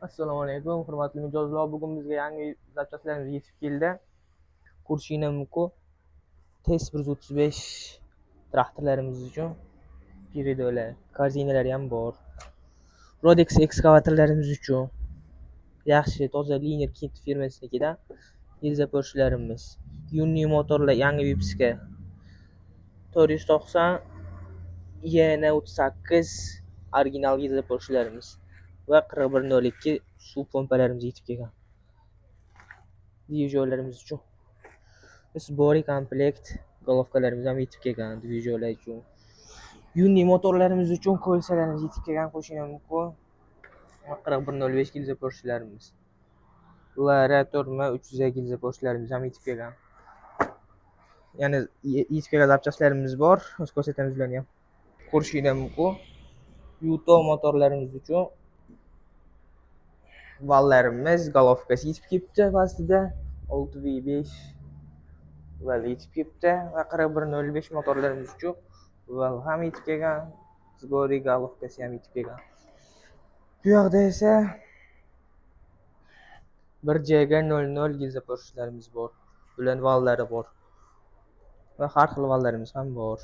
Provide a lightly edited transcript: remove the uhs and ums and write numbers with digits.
Assalomu alaykum, hurmatli mijozlar. Bugun bizga yangi запчасть larimiz yetib keldi. Ko'rishinglar mumkin. TES 135 traktorlarimiz uchun передок lar, корзина lari ham bor. Rodex ekskavatorlarimiz uchun yaxshi, toza Liner Kit firmasinikidan gilza porshlarimiz. Yunni motorlar yangi выпуска. 490 YN 38 original gilza porshlarimiz va 4102 suv pompalarimiz yetib kelgan. Движок larimiz uchun. Сборный komplekt головка larimiz ham yetib kelgan движок lar uchun. Yunni motorlarimiz uchun кольца larimiz yetib kelgan, qo'shinglar mumkin. 4105 gilza porshlarimiz. LR 4M 300 gilza porshlarimiz ham yetib kelgan. Yana yetib kelgan запчасть larimiz bor. Hozir ko'rsatamiz ularni ham. Ko'rishinglar mumkin. Yuto motorlarimiz uchun vallarimiz, головка si yetib kelibdi pastida. 6V5 val yetib kelibdi va 4105 motorlarimiz uchun val ham yetib kelgan. Сборный головка si ham yetib kelgan. Bu yoqda esa 1JG 00 gilza porshlarimiz bor. Bularning vallari bor. Va har xil vallarimiz ham bor.